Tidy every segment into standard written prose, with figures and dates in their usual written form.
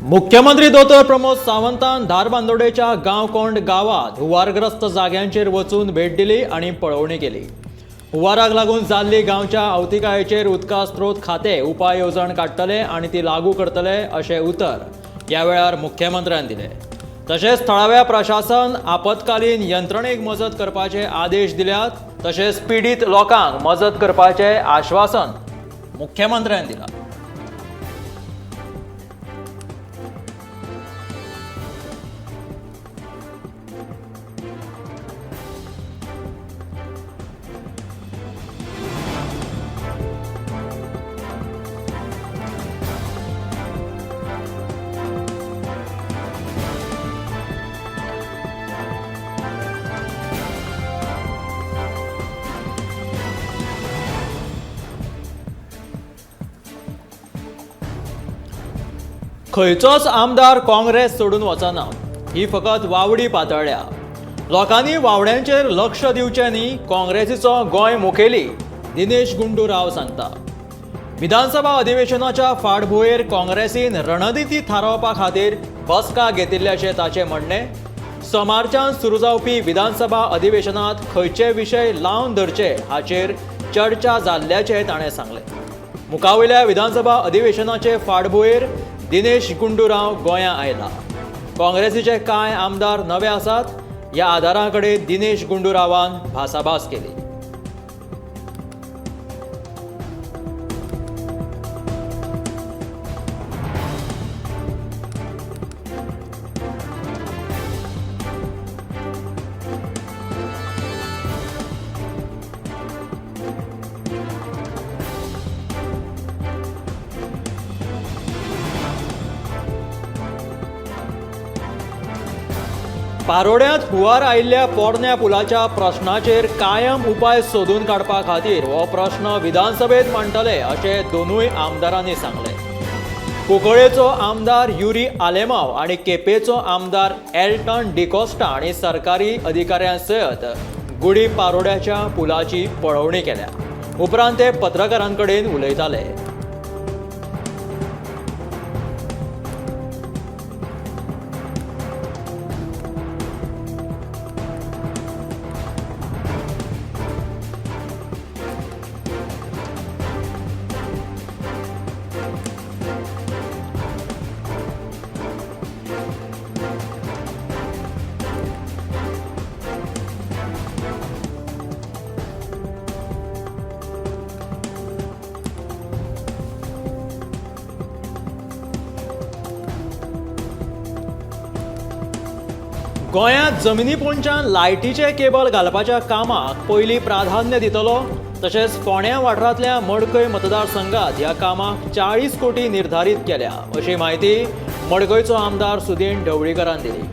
मुख्यमंत्री दोतोर प्रमोद सावंतान धारबांदोडेच्या गांवकोंड गांवात हुंवारग्रस्त जाग्यांचेर वचून भेट दिली आनी पळोवणी केली. हुंवाराक लागून जाल्ली गांवच्या आवतिकायेचेर उदका स्रोत खातें उपाय येवजण काडटले आनी ती लागू करतले अशें उतर ह्या वेळार मुख्यमंत्र्यान दिलें. तशेंच थळाव्या प्रशासन आपत्कालीन यंत्रणेक मजत करपाचे आदेश दिल्यात. तशेंच पिडीत लोकांक मजत करपाचें आश्वासन मुख्यमंत्र्यान दिलां. खंयचोच आमदार काँग्रेस सोडून वचना, ही फकत वावडी पातळ्ळ्या. लोकांनी वावड्यांचेर लक्ष दिवचें न्ही, काँग्रेसीचो गोंय मुखेली दिनेश गुंडू राव सांगता. विधानसभा अधिवेशनाच्या फाटभुंयेर काँग्रेसीन रणनिती थारावपा खातीर बसका घेतिल्ल्याचें ताचें म्हणणें. सोमारच्यान सुरू जावपी विधानसभा अधिवेशनांत खंयचे विशय लावन धरचे हाचेर चर्चा जाल्ल्याचें ताणें सांगलें. मुखावयल्या विधानसभा अधिवेशनाचे फाटभुंयेर दिनेश गुंडू राव गोंयां आयला. काँग्रेसीचे कांय आमदार नवे आसात. ह्या आदारा कडेन दिनेश गुंडू रावान भासाभास केली. पारोड्यांत हुंवार आयिल्ल्या पोरण्या पुलाच्या प्रश्नाचेर कायम उपाय सोदून काडपा खातीर हो प्रश्न विधानसभेत मांडटले अशें दोनूय आमदारांनी सांगलें. कुंकळेचो आमदार युरी आलेमाव आनी केपेचो आमदार एल्टन डिकोस्टा हांणी सरकारी अधिकाऱ्यां सयत गुडी पारोड्याच्या पुलाची पळोवणी केल्या. उपरांत ते पत्रकारां कडेन उलयताले. गोंयांत जमिनी पोंच्यान लायटीचे केबल घालपाच्या कामाक पयलीं प्राधान्य दितलो. तशेंच फोंड्या वाठारांतल्या मडकय मतदारसंघात ह्या कामाक 40 कोटी निर्धारीत केल्या अशी म्हायती मडकयचो आमदार सुदीन ढवळीकरान दिली.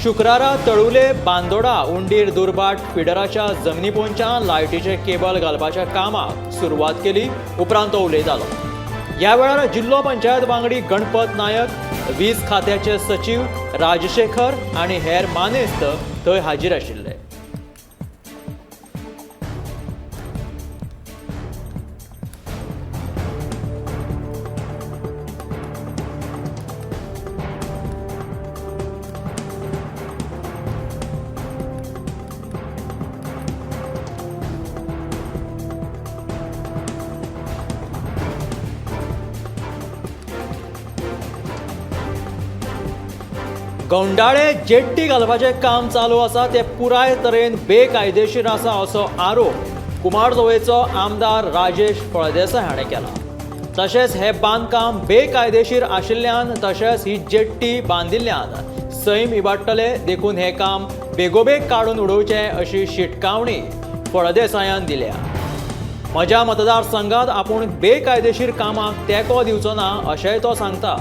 शुक्रारा तळुले बांदोडा उंडीर दुर्भाट फिडराच्या जमिनी पोंच्यान लायटीचे केबल घालपाच्या कामाक सुरवात केली. उपरांत तो उलयतालो. ह्या वेळार जिल्लो पंचायत वांगडी गणपत नायक, वीज खात्याचे सचीव राजशेखर आनी हेर मानेस्त थंय हाजीर आशिल्ले. गौंडाळे जेट्टी घालपाचें काम चालू आसा तें पुराय तरेन बेकायदेशीर आसा असो आरोप कुमारजुंवेचो आमदार राजेश फळदेसाय हाणें केला. तशेंच हें बांदकाम बेकायदेशीर आशिल्ल्यान तशेंच ही जेट्टी बांदिल्ल्यान सैम इबाडटले, देखून हें काम बेगोबेग काडून उडोवचें अशी शिटकावणी फळदेसायान दिल्या. म्हज्या मतदारसंघात आपूण बेकायदेशीर कामाक तेंको दिवचो ना अशेंय तो सांगता.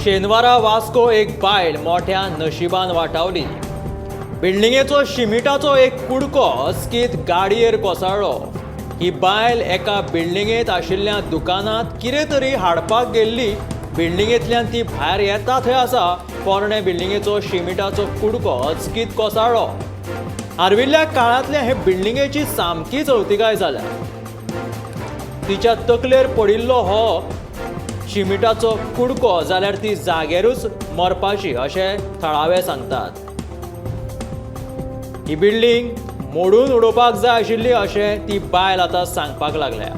शेनवारा वास्को एक बायल मोठ्या नशिबान वाटावली. बिल्डिंगेचो शिमिटाचो एक कुडको अचकीत गाडयेर कोसळ्ळो. ही बायल एका बिल्डिंगेंत आशिल्ल्या दुकानांत कितें तरी हाडपाक गेल्ली. बिल्डिंगेंतल्यान ती भायर येता थंय आसा पोरणे बिल्डिंगेचो शिमिटाचो कुडको अचकीत कोसळ्ळो. आर्विल्ल्या काळांतल्या हे बिल्डिंगेची सामकीच अवतिकाय जाल्या. तिच्या तकलेर पडिल्लो हो शिमिटाचो कुडको जाल्यार ती जाग्यारूच मरपाची अशें थळावे सांगतात. ही बिल्डिंग मोडून उडोवपाक जाय आशिल्ली अशें ती बायल आतां सांगपाक लागल्या.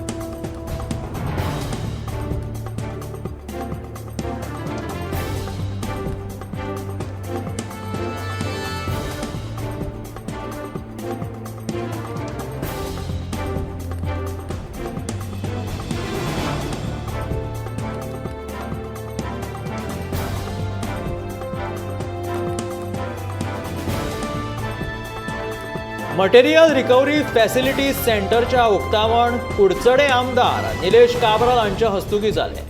मटेरियल रिकव्हरी फॅसिलिटी सेंटरच्या उक्तावण कुडचडे आमदार निलेश काब्राल हांच्या हस्तुकी जालें.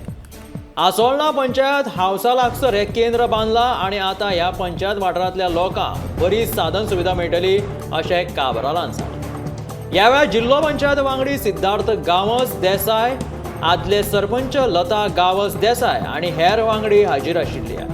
आसोळणा पंचायत हावसा लागसर हें केंद्र बांदलां आनी आतां ह्या पंचायत वाठारांतल्या लोकांक बरी साधन सुविधा मेळटली अशें काब्रालान सांगलें. ह्या वेळार जिल्लो पंचायत वांगडी सिद्धार्थ गांवस देसाय, आदले सरपंच लता गांवस देसाय आनी हेर वांगडी हाजीर आशिल्ले.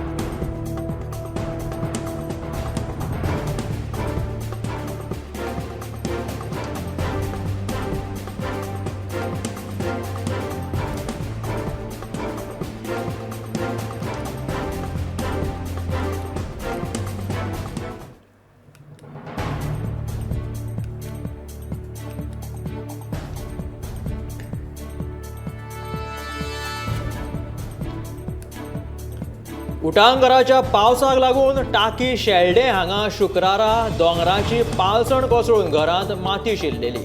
उटांगराच्या पावसाक लागून टाकी शेल्डें हांगा शुक्रारा दोंगराची पालसण कोसळून घरांत माती शिरलेली.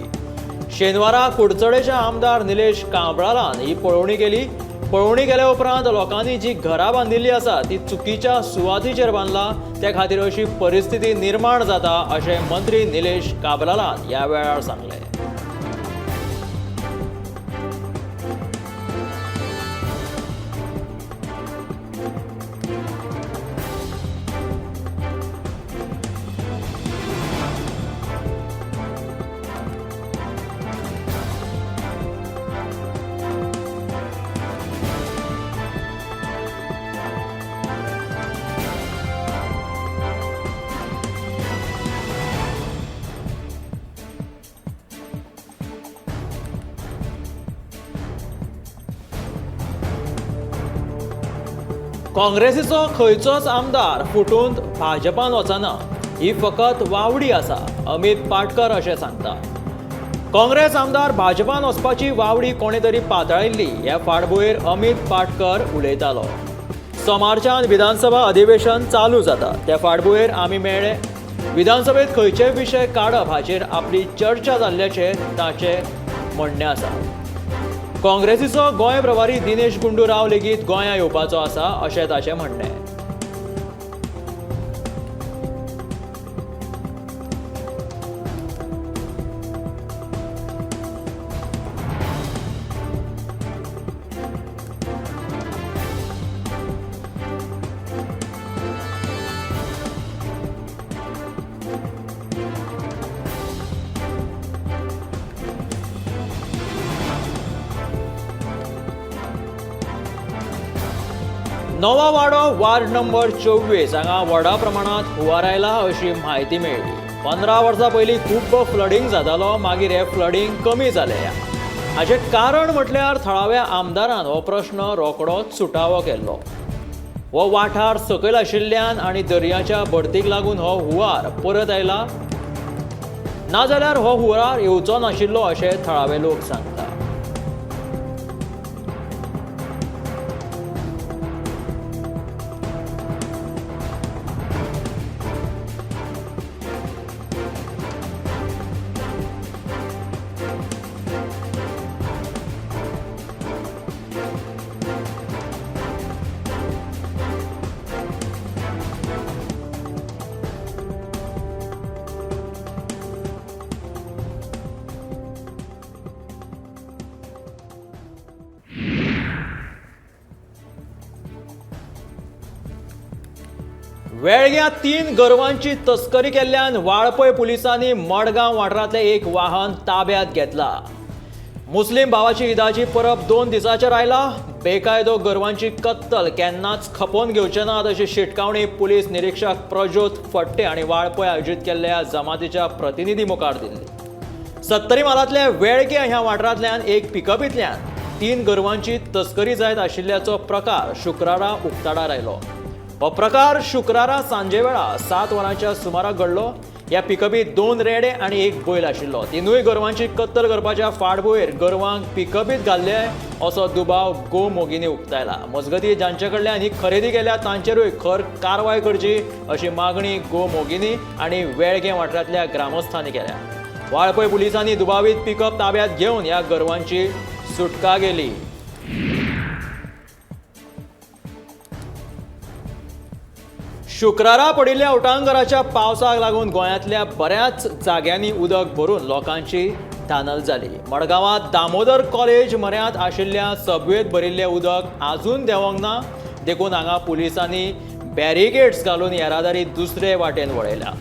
शेनवारा कुडचडेच्या आमदार निलेश काब्रालान ही पळोवणी केली. पळोवणी केल्या उपरांत लोकांनी जी घरां बांदिल्ली आसा ती चुकीच्या सुवातीचेर बांदला, त्या खातीर अशी परिस्थिती निर्माण जाता अशें मंत्री निलेश काब्रालान ह्या वेळार सांगलें. काँग्रेसीचो खंयचोच आमदार फुटून भाजपान वचना, ही फकत वावडी आसा, अमित पाटकर अशें सांगता. काँग्रेस आमदार भाजपान वचपाची वावडी कोणे तरी पातळिल्ली हे फाटभुंयेर अमित पाटकर उलयतालो. सोमारच्यान विधानसभा अधिवेशन चालू जाता, त्या फाटभुंयेर आमी मेळ्ळे. विधानसभेत खंयचे विशय काडप हाचेर आपली चर्चा जाल्ल्याचें ताचें म्हणणें आसा. काँग्रेसीचो गोंय प्रभारी दिनेश गुंडू राव लेगीत गोंया येवपाचो आसा अशें ताचें म्हणणें. नवा वाडो वार्ड नंबर 24 हांगा व्हडा प्रमाणात हुंवार आयला अशी म्हायती मेळ्ळी. 15 वर्सां पयलीं खूब फ्लडींग जातालो, मागीर हें फ्लडींग कमी जालें. हाचें कारण म्हटल्यार थळाव्या आमदारान हो प्रश्न रोखडोच सुटावो केल्लो. हो वाठार सकयल आशिल्ल्यान आनी दर्याच्या भरतीक लागून हो हुंवार परत आयला, नाजाल्यार हो हुंवार येवचो नाशिल्लो अशें थळावे लोक सांगतात. वेळग्यां 3 गोरवांची तस्करी केल्ल्यान वाळपय पुलिसांनी मडगांव वाठारांतलें एक वाहन ताब्यात घेतला। मुस्लिम भावाची ईदाची परब 2 दिसांचेर आयला। बेकायदो गोरवांची कत्तल केन्नाच खपोवन घेवचे नात अशी शिटकावणी पुलीस निरीक्षक प्रज्योत फडते हांणी वाळपय आयोजीत केल्ल्या जमातीच्या प्रतिनिधी मुखार दिल्ली। सत्तरी म्हालांतल्या वेळग्यां ह्या वाठारांतल्यान एक पिकअपींतल्यान 3 गोरवांची तस्करी जायत आशिल्ल्याचो प्रकार शुक्रारा उक्ताडार आयलो। हो प्रकार शुक्रारा सांजेवेळा 7 वरांच्या सुमाराक घडलो। ह्या पिकअपीत 2 रेडे आनी 1 बैल आशिल्लो। 3 गोरवांची कत्तल करपाच्या फाटभुंयेर गोरवांक पिकअपीत घाल्ले असो दुबाव गोमोगींनी उक्तायला। मजगतीं जांचे कडल्यान ही खरेदी केल्या तांचेरूय खर कारवाय करची अशी मागणी गोमोगींनी आनी वेळगें वाठारांतल्या ग्रामस्थांनी केल्या। वाळपय पुलिसांनी दुबावीत पिकअप ताब्यात घेवन ह्या गोरवांची सुटका केली। शुक्रारा पडिल्ल्या उटांगराच्या पावसाक लागून गोंयांतल्या बऱ्याच जाग्यांनी उदक भरून लोकांची धानल जाली। मडगांवांत दामोदर कॉलेज म्हऱ्यांत आशिल्ल्या सबवेत भरिल्लें उदक आजून देंवोंक ना, देखून हांगा पुलिसांनी बॅरिकेड्स घालून येरादारी दुसरे वाटेन वळयल्या।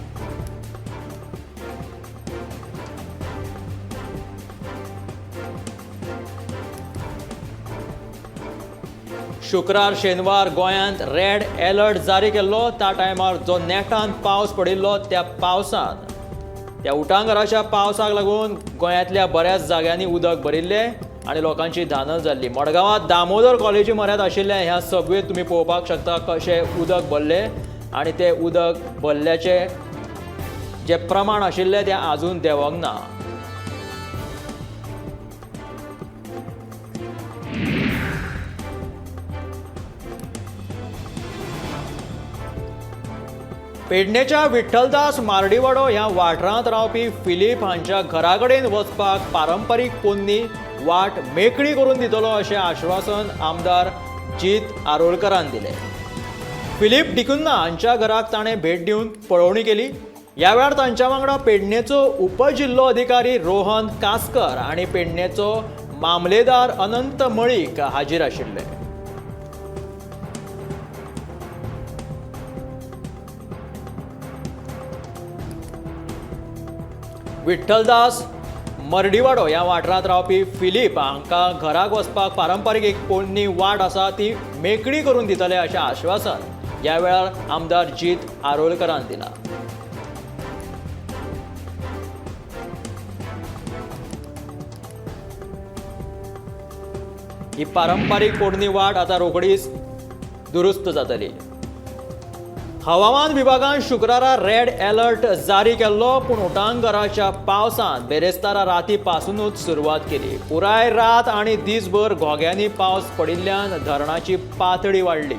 शुक्रार शेनवार गोंयांत रेड अलर्ट जारी केल्लो। त्या टायमार जो नेटान पावस पडिल्लो त्या पावसान त्या उटांगराच्या पावसाक लागून गोंयांतल्या बऱ्याच जाग्यांनी उदक भरिल्लें आनी लोकांची धानल जाल्ली। मडगांवांत दामोदर कॉलेजी म्हऱ्यांत आशिल्ल्या ह्या सबवेत तुमी पळोवपाक शकता कशें उदक भरलें आनी तें उदक भरल्याचें जें प्रमाण आशिल्लें तें आजून देंवोंक ना। पेडणेच्या विठ्ठलदास मार्डीवाडो ह्या वाठारांत रावपी फिलीप हांच्या घरा कडेन वचपाक पारंपरीक पोन्नी वाट मेकळी करून दितलो अशें आश्वासन आमदार जीत आरोलकरान दिलें। फिलीप डिकुन्हा हांच्या घराक ताणें भेट दिवन पळोवणी केली। ह्या वेळार तांच्या वांगडा पेडणेचो उपजिल्लो अधिकारी रोहन कासकर आनी पेडणेचो मामलेदार अनंत मळीक हाजीर आशिल्ले। विठ्ठलदास मर्डीवाडो ह्या वाठारांत रावपी फिलीप हांकां घराक वचपाक पारंपरीक एक पोन्नी वाट आसा ती मेकळी करून दितले अशें आश्वासन ह्या वेळार आमदार जीत आरोलकरान दिलां। ही पारंपरीक पोरणी वाट आतां रोखडीच दुरुस्त जातली। हवामान विभागान शुक्रारा रेड अलर्ट जारी केल्लो, पूण उटांगराच्या पावसान बेरेस्तारा राती पासूनच सुरवात केली। पुराय रात आनी दीसभर घोग्यांनी पावस पडिल्ल्यान धरणाची पातळी वाडली।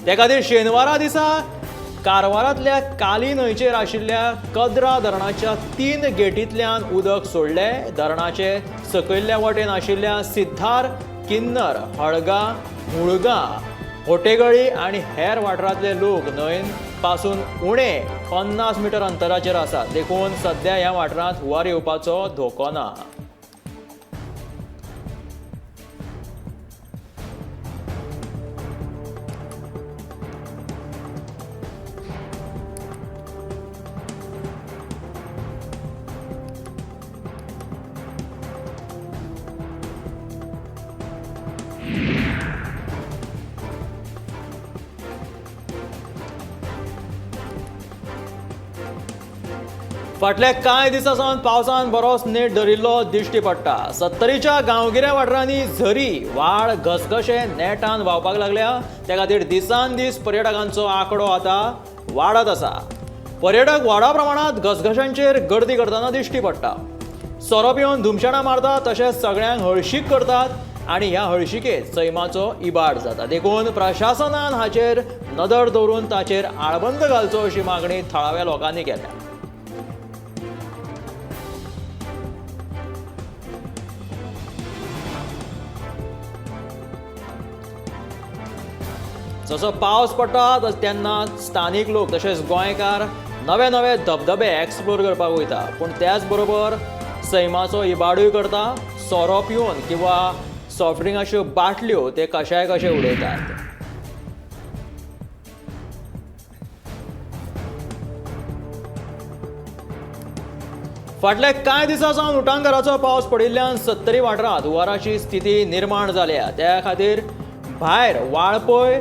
ते खातीर शेनवारा दिसा कारवारांतल्या काली न्हंयचेर आशिल्ल्या कद्रा धरणाच्या 3 गेटींतल्यान उदक सोडलें। धरणाचे सकयल्ल्या वटेन आशिल्ल्या सिद्धार, किन्नर, हळगा, मुळगा, होटेगळी आनी हेर वाठारांतले लोक न्हंय पासून उणे 50 मिटर अंतराचेर आसात, देखून सध्या ह्या वाठारांत हुंवार येवपाचो धोको ना। फाटल्या कांय दिसां सावन पावसान बरोच नेट धरिल्लो दिश्टी पडटा। सत्तरीच्या गांवगिऱ्या वाठारांनी झरी, व्हाळ, घसघशे नेटान व्हांवपाक लागल्या। त्या खातीर दिसान दीस पर्यटकांचो आंकडो आतां वाडत आसा। पर्यटक व्हडा प्रमाणांत घसघशांचेर गर्दी करतना दिश्टी पडटा। सोरो पिवन धुमशेणां मारतात, तशेंच सगळ्यांक हळशीक करतात आनी ह्या हळशिकेत सैमाचो इबाड जाता। देखून प्रशासनान हाचेर नदर दवरून ताचेर आळबंद घालचो अशी मागणी थळाव्या लोकांनी केल्या। जसो पावस पडटा तेन्ना स्थानीक लोक तशेंच गोंयकार नवे नवे धबधबे एक्सप्लोर करपाक वयता, पूण त्याच बरोबर सैमाचो इबाडूय करता। सोरो पिवन किंवा सॉफ्ट ड्रिंकाच्यो बाटल्यो ते कशाय कशे उडयतात। फाटल्या कांय दिसां सावन उटांगाराचो पावस पडिल्ल्यान सत्तरी वाठारांत हुंवाराची स्थिती निर्माण जाल्या. त्या खातीर भायर वाळपय,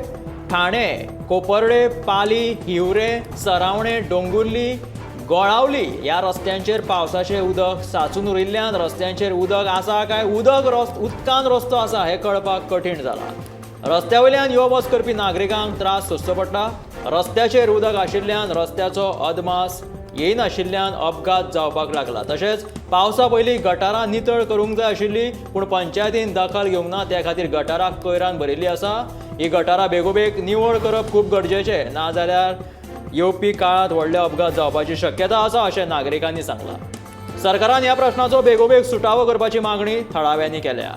ठाणे, कोपर्डे, पाली, हिवरे, सरावणे, डोंगुर्ली, गोळावली ह्या रस्त्यांचेर पावसाचें उदक साचून उरिल्ल्यान रस्त्यांचेर उदक आसा काय उदकान रस्तो आसा हें कळपाक कठीण जालां. रस्त्या वयल्यान यो वच करपी नागरिकांक त्रास सोंसचो पडटा. रस्त्याचेर उदक आशिल्ल्यान रस्त्याचो अदमास येयनाशिल्ल्यान अपघात जावपाक लागला. तशेंच पावसा पयलीं गटारां नितळ करूंक जाय आशिल्ली, पूण पंचायतीन दखल घेवंक ना. त्या खातीर गटारां कोयरान भरिल्ली आसा. ही गटारां बेगोबेग निवळ करप खूब गरजेचें, नाजाल्यार येवपी काळांत व्हडले अपघात जावपाची शक्यता आसा अशें नागरिकांनी सांगलां. सरकारान ह्या प्रश्नाचो बेगोबेग सुटावो करपाची मागणी थळाव्यांनी केल्या.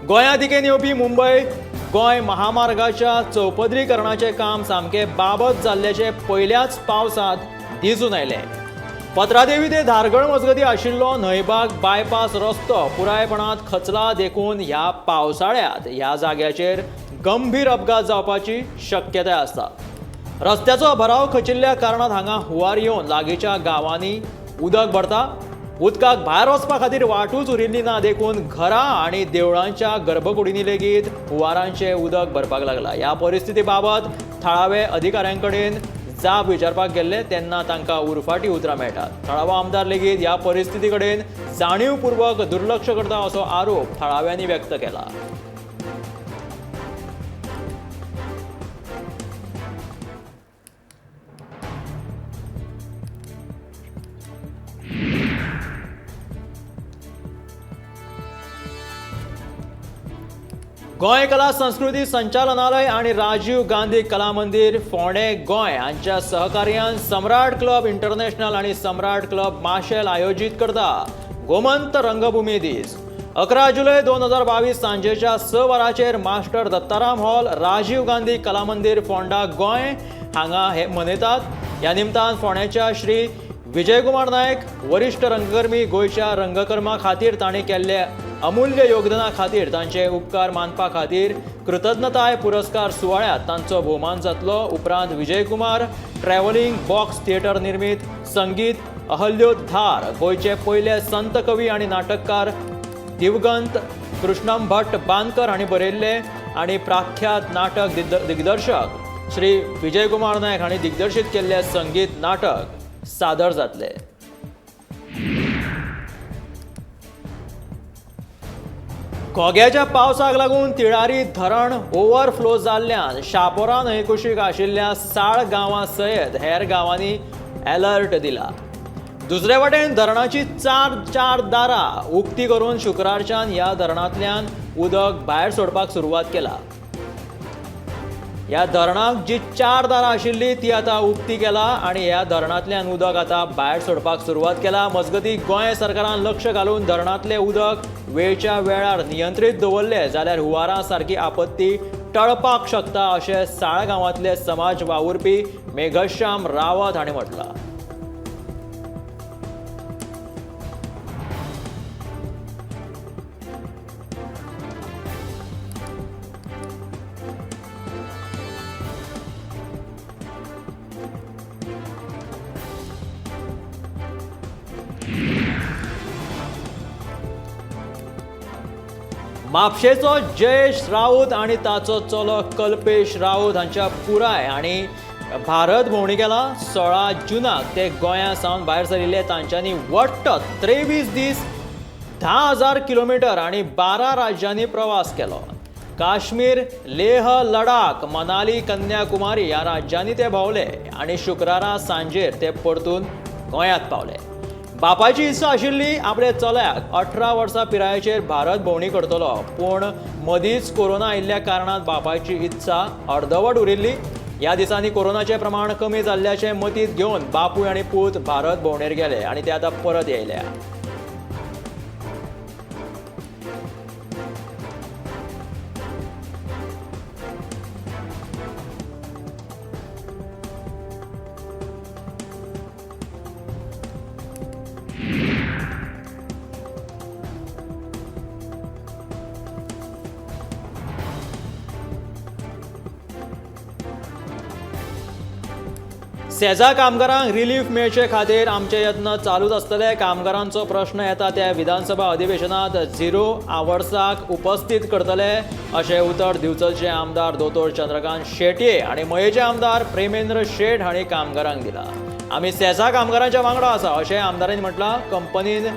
गोंया दिकेन येवपी मुंबय गोंय महामार्गाच्या चौपदरीकरणाचें काम सामकें बाबत जाल्ल्याचें पयल्याच पावसांत दिसून आयलें. पत्रादेवी ते धारगळ मजगती आशिल्लो न्हंयबाग बायपास रस्तो पुरायपणांत खचला देखून ह्या पावसाळ्यांत ह्या जाग्याचेर गंभीर अपघात जावपाची शक्यताय आसता. रस्त्याचो भराव खचिल्ल्या कारणान हांगा हुंवार येवन लागींच्या गांवांनी उदक भरता. उदकाक भायर वचपा खातीर वाटूच उरिल्ली ना देखून घरां आनी देवळांच्या गर्भकुडींनी लेगीत हुंवारांचें उदक भरपाक लागला. ह्या परिस्थिती बाबत थळावे अधिकाऱ्यां कडेन जाप विचारपाक गेल्ले तेन्ना तांकां उरफाटी उतरां मेळटात. थळावो आमदार लेगीत ह्या परिस्थिती कडेन जाणीवपूर्वक दुर्लक्ष करता असो आरोप थळाव्यांनी व्यक्त केला. गोंय कला संस्कृती संचालनालय आनी राजीव गांधी कला मंदिर फोंडें गोंय हांच्या सहकार्यान सम्राट क्लब इंटरनॅशनल आनी सम्राट क्लब माशेल आयोजीत करता गोमंत रंगभूमी दीस. 11 जुलय 2022 सांजेच्या 6 वरांचेर मास्टर दत्ताराम हॉल, राजीव गांधी कला मंदिर फोंडा गोंय हांगा हे मनयतात. ह्या निमतान फोंड्याच्या श्री विजयकुमार नायक वरिश्ठ रंगकर्मी गोंयच्या रंगकर्मा खातीर तांणी केल्ले अमूल्य योगदाना खातीर तांचे उपकार मानपा खातीर कृतज्ञताय पुरस्कार सुवाळ्यांत तांचो भोवमान जातलो. उपरांत विजयकुमार ट्रॅव्हलिंग बॉक्स थिएटर निर्मीत संगीत अहल्योद्धार गोंयचे पयले संत कवी आनी नाटककार दिवगंत कृष्णम भट्ट बांदकर हांणी बरयल्ले आनी प्रख्यात नाटक दिग्दर्शक श्री विजयकुमार नायक हांणी दिग्दर्शीत केल्ले संगीत नाटक सादर जातले. घोग्याच्या पावसाक लागून तिळारी धरण ओव्हरफ्लो जाल्ल्यान शापोरा न्हंय कुशीक आशिल्ल्या साळ गांवां सयत हेर गांवांनी अलर्ट दिला. दुसरे वटेन धरणाची चार दारां उक्ती करून शुक्रारच्यान ह्या धरणांतल्यान उदक भायर सोडपाक सुरवात केला. ह्या धरणाक जी 4 दारां आशिल्ली ती आतां उक्ती केला आनी ह्या धरणांतल्यान उदक आतां भायर सोडपाक सुरवात केला. मजगती गोंय सरकारान लक्ष घालून धरणांतलें उदक वेळच्या वेळार नियंत्रीत दवरलें जाल्यार हुंवारा सारकी आपत्ती टळपाक शकता अशें साळ गांवांतले समाज वावुरपी मेघश्याम रावत हांणी म्हटलां. म्हापशेचो जयेश राऊत आनी ताचो चलो कल्पेश राऊत हांच्या पुराय आनी भारत भोंवडी केला. 16 जुनाक ते गोंया सावन भायर सरिल्ले. तांच्यांनी वट्ट 23 दीस 10,000 किलोमिटर आनी 12 राज्यांनी प्रवास केलो. काश्मीर, लेह, लडाख, मनाली, कन्याकुमारी ह्या राज्यांनी ते भोंवले आनी शुक्रारा सांजेर ते परतून गोंयांत पावले. बापायची इत्सा आशिल्ली आपल्या चल्याक 18 वर्सां पिरायेचेर भारत भोंवडी करतलो, पूण मदींच कोरोना आयिल्ल्या कारणान बापायची इत्सा अर्दवट उरिल्ली. ह्या दिसांनी कोरोनाचें प्रमाण कमी जाल्ल्याचें मतींत घेवन बापूय आनी पूत भारत भोंवडेर गेले आनी ते आतां परत येयल्या. सेजा कामगारांक रिलीफ मेळचे खातीर आमचे यत्न चालूच आसतले. कामगारांचो प्रश्न येता त्या विधानसभा अधिवेशनात 0 आवर्साक उपस्थित करतले अशें उतर दिवचलचे आमदार दोतोर चंद्रकांत शेटये आनी मयेचे आमदार प्रेमेंद्र शेट हांणी कामगारांक दिला. आमी सेजा कामगारांच्या वांगडा आसा अशें आमदारांनी म्हटलां. कंपनीन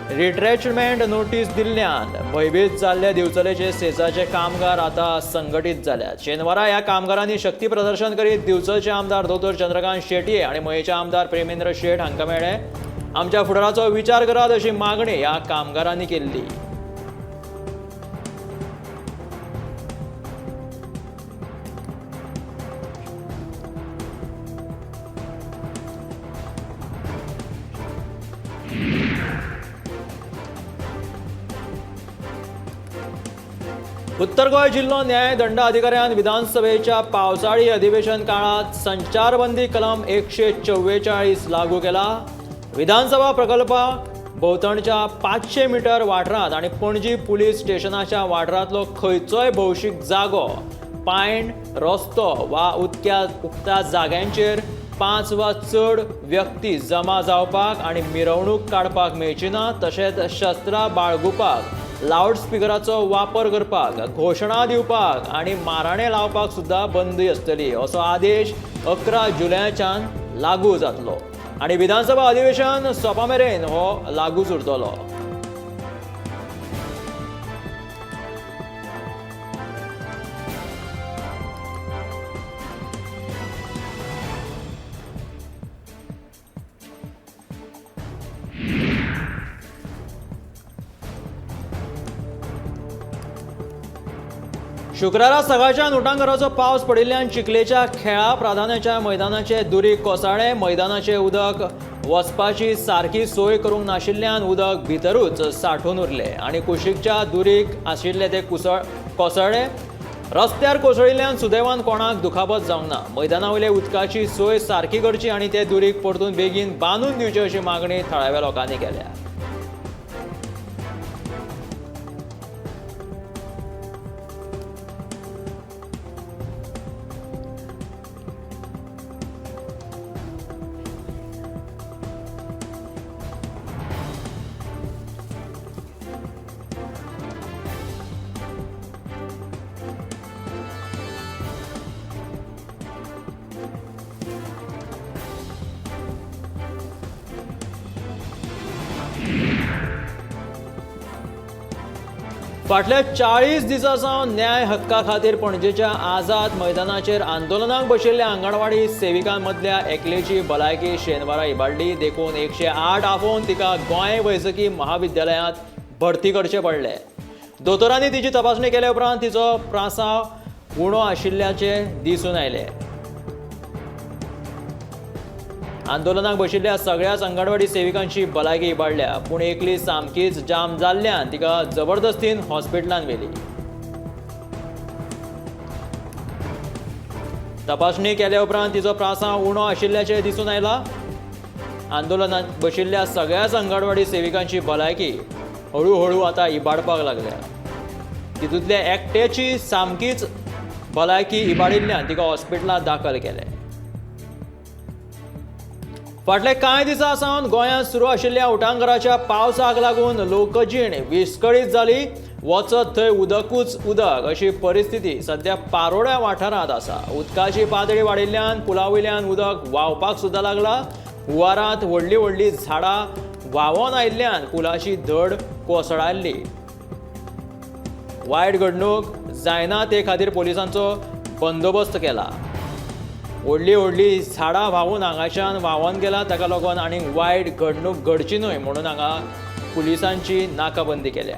रिट्रेचमेंट नोटीस दिल्ल्यान भयभीत जाल्ले दिवचलेचे सेजाचे कामगार आता संघटीत जाल्यात. शेनवारा ह्या कामगारांनी शक्ती प्रदर्शन करीत दिवचलचे आमदार दोतोर चंद्रकांत शेटये आनी मयेचे आमदार प्रेमेंद्र शेट हांकां मेळ्ळे. आमच्या फुडाराचो विचार करात अशी मागणी ह्या कामगारांनी केल्ली. उत्तर गोंय जिल्लो न्याय दंडाधिकाऱ्यान विधानसभेच्या पावसाळी अधिवेशन काळात संचारबंदी कलम 144 लागू केला. विधानसभा प्रकल्पा भोंवतणच्या 500 मीटर वाठारांत आनी पणजी पुलीस स्टेशनाच्या वाठारांतलो खंयचोय भौशीक जागो, पायण, रस्तो वा उक्त्या जाग्यांचेर 5 वा चड व्यक्ती जमा जावपाक आनी मिरवणूक काडपाक मेळची ना. तशेंच शस्त्रां बाळगुपाक, लावडस्पिकराचो वापर करपाक, घोशणा दिवपाक आनी माराणे लावपाक सुद्दां बंदी आसतली असो आदेश 11 जुलयाच्यान लागू जातलो आनी विधानसभा अधिवेशन सोंपा मेरेन हो लागूच उरतलो. शुक्रारा सकाळच्या उटांगाराचो पावस पडिल्ल्यान चिखलेच्या खेळा प्राधान्याच्या मैदानाचे दुरीग कोसळ्ळें. मैदानाचे उदक वचपाची सारकी सोय करूंक नाशिल्ल्यान उदक भितरूच सांठून उरलें आनी कुशीकच्या दुरीग आशिल्ले ते कोसळ्ळें. रस्त्यार कोसळिल्ल्यान सुदैवान कोणाक दुखापत जावंक ना. मैदाना वयले उदकाची सोय सारकी करची आनी ते दुरीग परतून बेगीन बांदून दिवचे अशी मागणी थळाव्या लोकांनी केल्या. फाटल्या 40 दिसां सावन न्याय हक्का खातीर पणजेच्या आझाद मैदानाचेर आंदोलनाक बशिल्ल्या आंगणवाडी सेविकांमदल्या एकलेची भलायकी शेनवारा इबाडली. देखून 108 आफोवन तिका गोंय वैजकी महाविद्यालयांत भरती करचें पडलें. दोतोरांनी तिची तपासणी केल्या उपरांत तिचो प्रासाव उणो आशिल्ल्याचें दिसून आयलें. आंदोलनाक बशिल्ल्या सगळ्याच अंगणवाडी सेविकांची भलायकी इबाडल्या, पूण एकली सामकीच जाम जाल्ल्यान तिका जबरदस्तीन हॉस्पिटलांत व्हेली. तपासणी केल्या उपरांत तिचो प्रासाव उणो आशिल्ल्याचें दिसून आयलां. आंदोलनाक बशिल्ल्या सगळ्याच अंगणवाडी सेविकांची भलायकी हळूहळू आतां इबाडपाक लागल्या. तितूंतल्या एकट्याची सामकीच भलायकी इबाडिल्ल्यान तिका हॉस्पिटलांत दाखल केलें. फाटले कांय दिसां सावन गोंयांत सुरू आशिल्ल्या उटांगाराच्या पावसाक लागून लोकजीण विस्कळीत जाली. वचत थंय उदकूच उदक अशी परिस्थिती सध्या पारोड्या वाठारांत आसा. उदकाची पातळी वाडिल्ल्यान पुला वयल्यान उदक व्हांवपाक सुद्दां लागला. हुवारांत व्हडलीं व्हडलीं झाडां व्हांवोन आयिल्ल्यान पुलाची धड कोसळायल्ली. वायट घडणूक जायना ते खातीर पोलिसांचो बंदोबस्त केला. व्हडलीं व्हडलीं झाडां व्हांवून हांगाच्यान व्हांवन गेला, ताका लागून आनीक वायट घडणूक घडची न्हय म्हणून हांगा पुलिसांची नाकाबंदी केल्या.